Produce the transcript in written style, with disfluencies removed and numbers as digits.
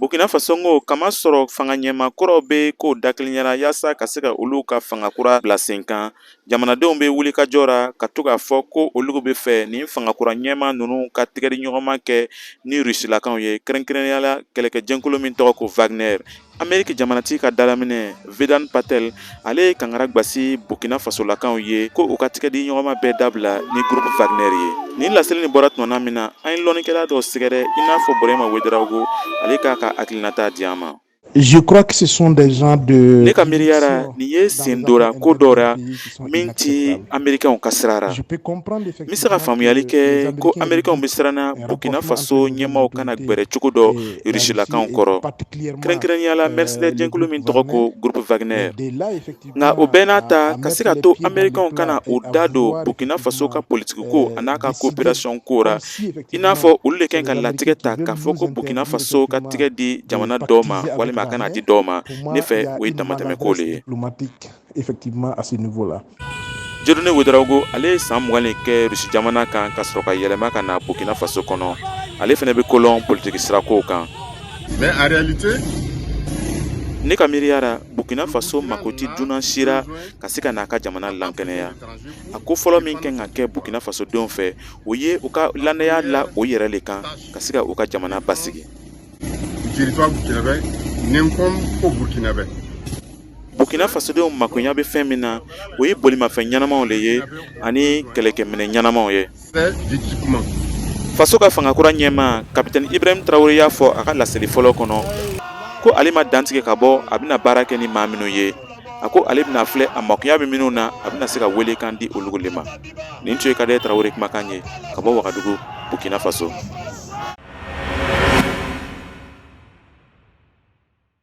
Burkina Faso ko kama sɔrɔ fanga ɲɛmaa kɔrɔw bɛ ko dakelenyara yaasa ka se ka olu ka fanga kura bila sen kan. Jamanadenw bɛ wuli ka jɔ ra ka to k'a fɔ ko olu bɛ fɛ nin fanga kura ɲɛmaa ninnu ka tigɛdiɲɔgɔnma kɛ ni Rusilakaw ye, kɛrɛnkɛrɛnnenya la kɛlɛkɛjɛkulu min tɔgɔ ko Wagner. Ameriki jamanatigi ka dalaminɛ Vedant Patel, ale ye kangari gbasi Burkina Fasolakaw ye ko u ka tigɛdiɲɔgɔnma bɛɛ dabila ni groupe Wagner ye. Nin laseli nin bɔra tuma min na, an ye lɔnnikɛla dɔ sɛgɛrɛ i n'a fɔ Burema Ouédraogo, ale k'a ka hakilinata di an ma. Je crois que ce sont des gens de Ne ka miiriya ra, nin ye sen dora ko dɔ ra min ti Amerikɛnw ka sira ra. N bɛ se ka faamuyali kɛ ko Amerikɛnw bɛ siranna Burkina Faso ɲɛmaaw kana gbɛrɛ cogo dɔ Rusilakaw kɔrɔ, kɛrɛnkɛrɛnnenya la mercenaire jɛkulu min tɔgɔ ko groupe Wagner. Nka o bɛɛ n'a ta, ka se ka to Amerikɛnw kana u da don Burkina Faso ka politiki ko a n'a ka coopération ko ra, i n'a fɔ olu de kan ka latigɛ ta k'a fɔ ko Burkina Faso ka tigɛ di jamana dɔw ma walima a kana di dɔw ma, ne fɛ o ye damatɛmɛ ko le ye. Effectivement, à ce niveau-là. Dieudonné Ouédraogo, ale ye san 20 de kɛ Rusi jamana kan ka sɔrɔ ka yɛlɛma ka na Burkina Faso kɔnɔ. Ale fana bɛ kolɔn politiki sirakow kan. Mais en réalité, Ne ka miiriya ra, Burkina Faso mako ti dunan si ra ka se ka n'a ka jamana lankɛnɛya. A ko fɔlɔ min kan ka kɛ Burkina Faso denw fɛ, o ye u ka lannaya la o yɛrɛ le kan ka se ka u ka jamana basigi. Du territoire burkinabé n'incombe qu'aux Burkinabés. Burkina Fasodenw makoɲa bɛ fɛn min na, o ye bolimafɛn ɲɛnamaw le ye ani kɛlɛkɛminɛ ɲɛnamaw ye. C'est d'équipement. Faso ka fangakura ɲɛmaa, Kapitɛni Ibrahim Traoré, y'a fɔ a ka laseli fɔlɔ kɔnɔ ko ale ma dantigɛ ka bɔ a bɛna baara kɛ ni maa minnu ye. A ko ale bɛna filɛ a makoya bɛ minnu na, a bɛna se ka welekan di olu le ma. Nin tun ye Kadɛ Traoré kumakan ye ka bɔ Wagadugu, Burkina Faso.